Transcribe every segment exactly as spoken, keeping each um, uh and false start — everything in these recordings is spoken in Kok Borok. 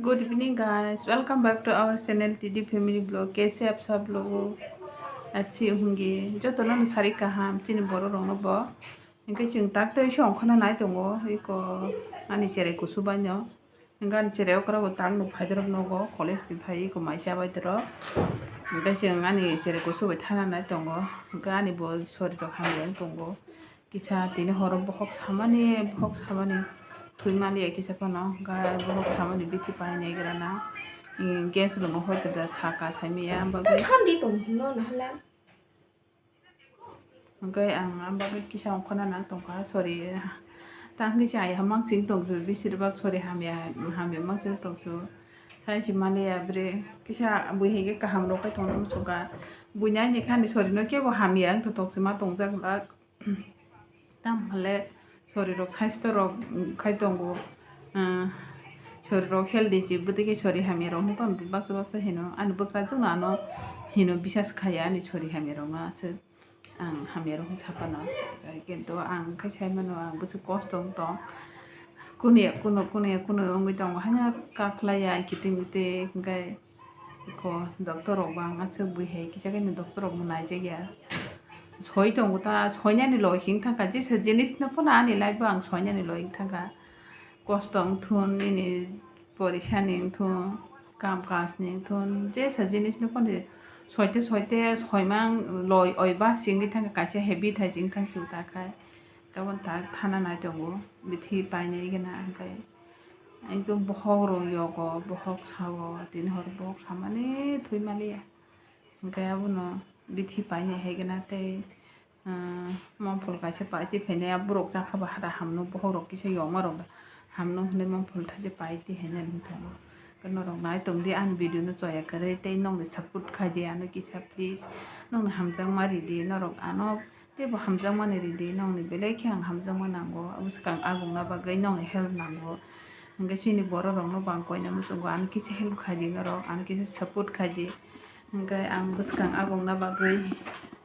Good evening guys, welcome back to our channel T D Family Vlog. Kaise aap sab log? Achhe honge. Joto no sari kaham chini borok rok no bo. Hingke chwng tak tei song khana nai tongo. Iko ani cherai kusu bai no. Hingke ani cherai okra bo tak no phai dorok nogo college ni phai iko mai cha bai dorok. Hingke chwng ani cherai kusu bai thana nai tongo. Hingke ani bo sori rok hamya wng tongo. Kisa tini horo bohok samani, bohok samani thwi maliya kisa phano, hwnkhe bohok samani bithi painai grana, gas rokno hor khe da saka saimaya, ang bagwi. Thamdi tong hino nahala. Hwnkhe ang, ang bagwi kisa ongkhorna nang tongkha, sorry. Tang kisa ai hamang sing tongsu, bisir bak sorry hamya, hamya mang sing tongsu. Sai si maliya bre, kisa bui hai khe kaham rok khe tongna muchungkha. Bui nai ni khani sorry no kebo hamya wng tong tong se ma tongjak lak. Tamo hale sorirok saisto rok khai tongo, ah, sorirok healthy se bwtwi khe sori hamya rok nukha baksa baksa hino ani bwkrajwk no ano hino bisas khaiya ani sori hamya rok no aswk ang hamya rok sapa no, kintu ang khai sai mano ang bwswk kosto wng tong, kunu ya kunu, kunu ya kunu wngwi tongo haino kaklai ya kiting kiting hwnkhe. Iko doctor rok bang aswk bui hai kisa khe doctor rok bo naijak ya. Soi tongo ta, soinani loi sing thangkha, jesa jinis no phano ani life o ang soinani loi thangkha. Kosto wng thun, nini porisa ni wng thun, kam kaj ni wng thun, jesa jinis no phano soite soite soimang loi oi ba singwi thangkha, kaisa habit hai sing thang sing ta khai. Tabon ta thana nai tongo, bithi painai gana hwnkhe. Ekdom bohok rok yogo, bohok sao, tini hor bohok samani thwi maliya. Hwnkhe abono bithi painai hai gana tei, ah, mangphol kaisa paiti phainai, a borok chakha bahai hamno, bohok rok kisa yongma rok hamno hwnwi mangphol thaisa paiti hainai wng tongo. Norok nai tongdi ani video no choya kwrwi tei nokni support khaidi ano kisa please, nokni hamjakma ridi norok ano. Teibo hamjakmani ridi, nokni belai khe ang hamjakma nango, abo swkang agungna bagwi nokni help nango. Hwnkhe chini borok rokno bo ang koina muchungo, ano kisa help khaidi norok, ano kisa support khaidi. Hwnkhe ang bwskang agungna bagwi,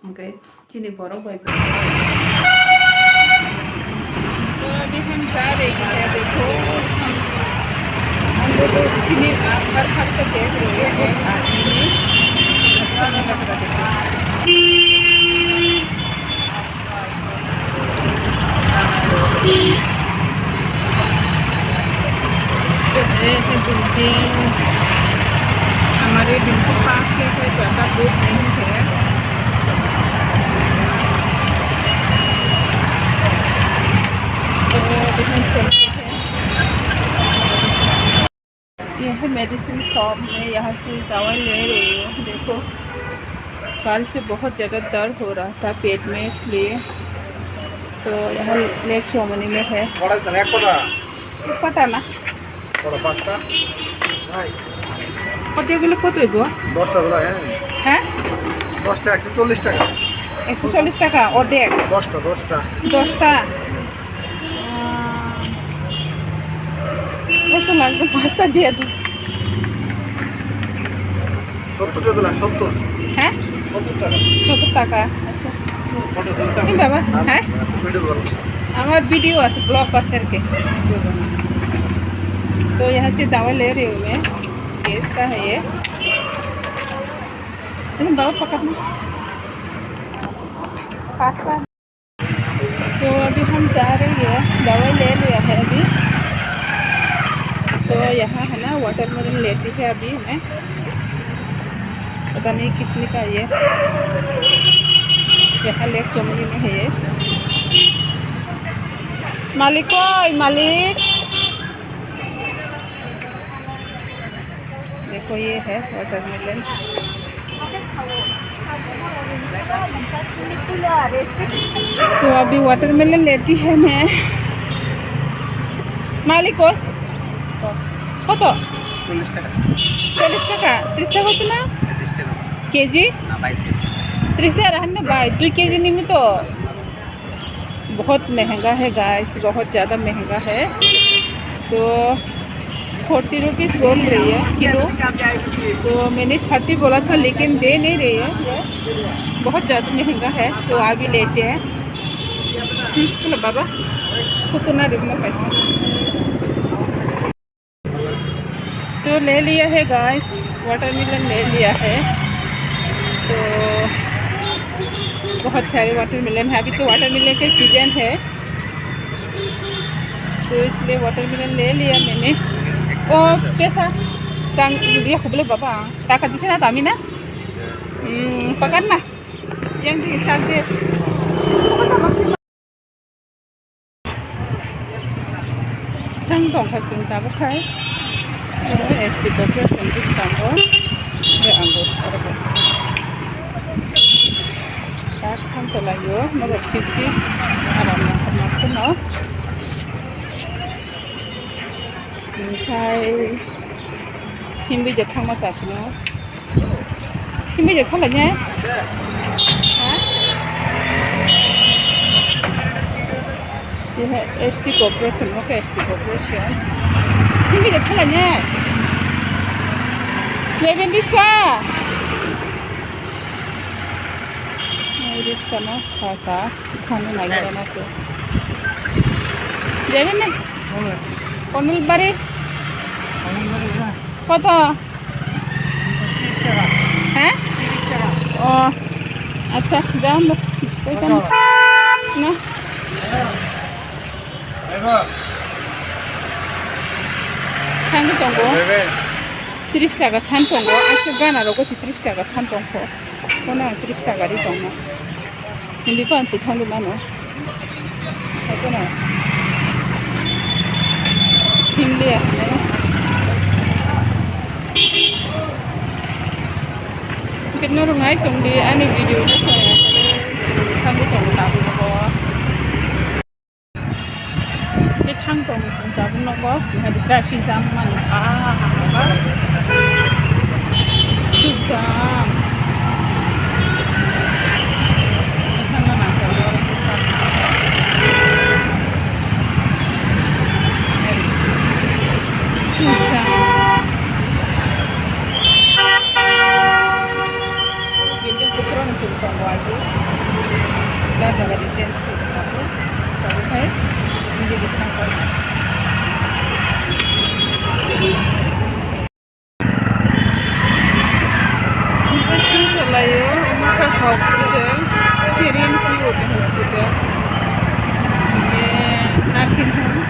hwnkhe chini borok bai. तो अभी हम जा रहे हैं, देखो, हम, हम लोग इतने घर घर से देख रहे हैं, आदमी। ये है बिल्डिंग, हमारे बिल्कुल पास में है, ज़्यादा दूर नहीं है। तो अभी हम चलते हैं। ये है मेडिसिन शॉप, मैं यहाँ से दवाई ले रही हूँ। देखो, कल से बहुत ज़्यादा दर्द हो रहा था पेट में, इसलिए तो यहाँ लेक चौमनी में है। কটা দিতাম? এক কটা? এক কটা না। কটা? পাঁচটা? ভাই। কত এগুলো কত হইব? দশটা গুলো, হ্যাঁ। হ্যাঁ? দশটা একশো চল্লিশ টাকা। একশো চল্লিশ টাকা অর্ধেক? দশটা, দশটা। দশটা? আহ, এত লাগবে, পাঁচটা দিয়ে দিন। সত্তর টাকা দিলাম, সত্তর। হ্যাঁ? সত্তর টাকা। সত্তর টাকা, আচ্ছা। ফটো তুলতে হবে। কি বাবা? আর হ্যাঁ? ভিডিও করো। আমার ভিডিও আছে, ব্লগ আছে আর কি। तो यहाँ से दवा ले रही हूँ मैं, गैस का है ये। लेकिन दवा पकड़ ना। पाँच का। तो अभी हम जा रहे हैं, दवाई ले लिया है अभी। तो यहाँ है ना, वाटरमेलन लेती है अभी मैं, पता नहीं कितने का ये। यहाँ लेक चौमनी में है ये। मालिक, ओए मालिक। देखो, ये है वाटरमेलन। तो अभी वाटरमेलन लेती है मैं। मालिक, ओए। কত? চল্লিশ টাকা। চল্লিশ টাকা? ত্রিশ টাকা হতো না? ত্রিশ টাকা। কেজি? না, বাইশ টাকা। ত্রিশ টাকা রাখেন না ভাই, দুই কেজি নিবি তো। बहुत महंगा है गाइस, बहुत ज़्यादा महंगा है। तो फोर्टी रुपीज़ बोल रही है किलो। तो मैंने थर्टी बोला था, लेकिन दे नहीं रही है ये, बहुत ज़्यादा महंगा है। तो अभी लेते हैं। हम्म, चलो बाबा, खुद तो ना देखना पैसा। तो ले लिया है गाइस, वाटरमेलन ले लिया है। तो बहुत सारे वाटरमेलन है, अभी तो वाटरमेलन के सीजन है, तो इसलिए वाटरमेलन ले लिया मैंने। ओ पैसा टांग ये खुबले बाबा, टाका दिसे ना तामी ना। हम्म, पकड़ ना। Yang di sak de. Thang tong kha chwng tabuk khai. Oro S T Corporation bwskango. Be ang bo oro bo. Tak thang to laio, norok sip sip. Aram nang kham nang kham no. Khai. Himbi je thang ma sa sino. Simi je khala ne? Ha? Ye hai S T Corporation, okay, S T Corporation. Simi je khala ne? Ye ben diska. Ye diska no saka, khani nai gana ko. Jeben ne? Komil bari. Komil bari na. Koto? হ্যাঁ? ও আচ্ছা, যাও না। ওইখানে না। Thangwi tongo. Tris taka san tongo. Aswk gana rogo se tris taka san tongkho. Kono ang tris taka ri tongma. Hindi pa ang se thangwi mano. Haikhe no. Himliya hinwi. Hwnkhe norok nai tongdi ani video no. Chwng thangwi tongo tabuk bo. Hwnkhe thang tongo chwng tabuk nogo. Hwnkhe traffic jam mani. Ah, ha, ha, ha. Traffic jam. Building kuphur no chwng tongo aji. Da jaga di change khe tongo. Tabuk hai building di thang tongo. Omo khe sing salaio, omo khe hospital, Kirin Q hospital. Omo nursing home.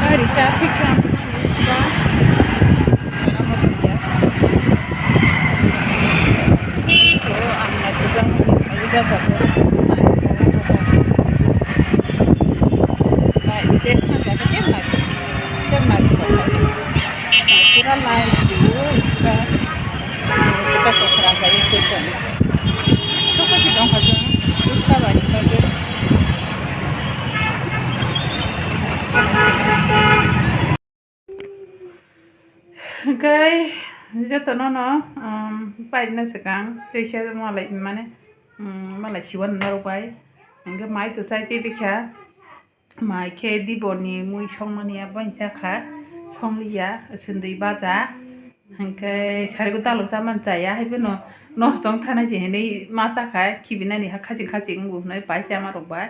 Gari traffic jam. Pura line dulu, pura, pura sokra gari itu sana. Apa sih dong kacang? Terus kabar lagi. Hwnkhe jotono no, um, paina swkang twisa malai mane, um, malai siwan norok bai. Hwnkhe mai to chai tei bikha. Mai khe diboni mui songmani abono chakha, songliya, swndwi baja. Hwnkhe sarigo dalo chamani chaya, haiphano nosto wng thana se hinwi ma chakha, khibinani ha khaching khaching wngo hinwi pai se ama rok bai.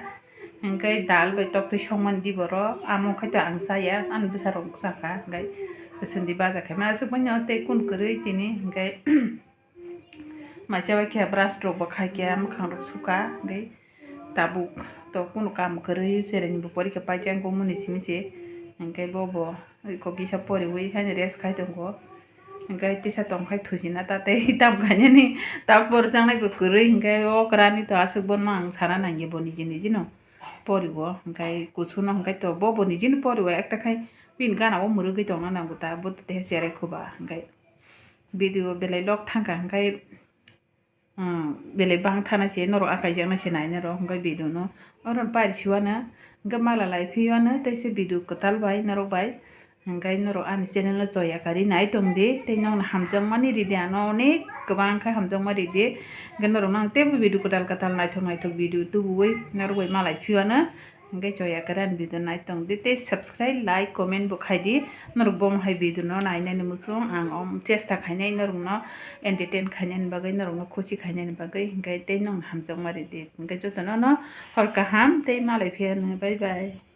Hwnkhe dal bai toktwi songmani di borok, amo khai to ang chaya, ani bwsa rok chakha, hwnkhe swndwi baja khai ma aswk manya tei kun kwrwi tini, hwnkhe maisa bai khe brush rok bo khai khe mwkhang rok suka, hwnkhe tabuk to kunu kam kwrwi chereng bo porikha paikhe ang khe muni simi se, hwnkhe bo bo kok kisa poriwi haino rest khai tongo. Hwnkhe tisa tongkhai thujina ta tei tam khainani ta porjaknai bo kwrwi, hwnkhe o kwrani to aswk bono ang sana nangya bo niji niji no poriwo, hwnkhe kuchuk no hwnkhe to bo bo niji no poriwo ekta khai bini gana o mwrwgwi tongna nango ta bo to teha cherai khuba, hwnkhe video belai log thangkha, hwnkhe. Ah, belai bang thana se norok akai jakna se nai norok, hwnkhe video no oro pari siwana, hwnkhe mala lai phiwana tei se video kwtal bai norok bai, hwnkhe norok ani channel no choya kari nai tong di, tei nokno hamjakmani ridi ano onek kwbang khe hamjakma ridi, hwnkhe norok no ang teibo video kwtal kwtal naithok naithok video tubuwi norok bai malai phiwana, Hingke choya khe ani video nai tong di, tei subscribe, like, comment bo khai di. Norok bo hai video no nainani muchung ang om chesta khainai norok no entertain khainani bagwi, norok no khusi khainani bagwi, hingke tei nong hamjakma ridi. Hingke joto no no hor kaham tei malai phiya no, bye bye.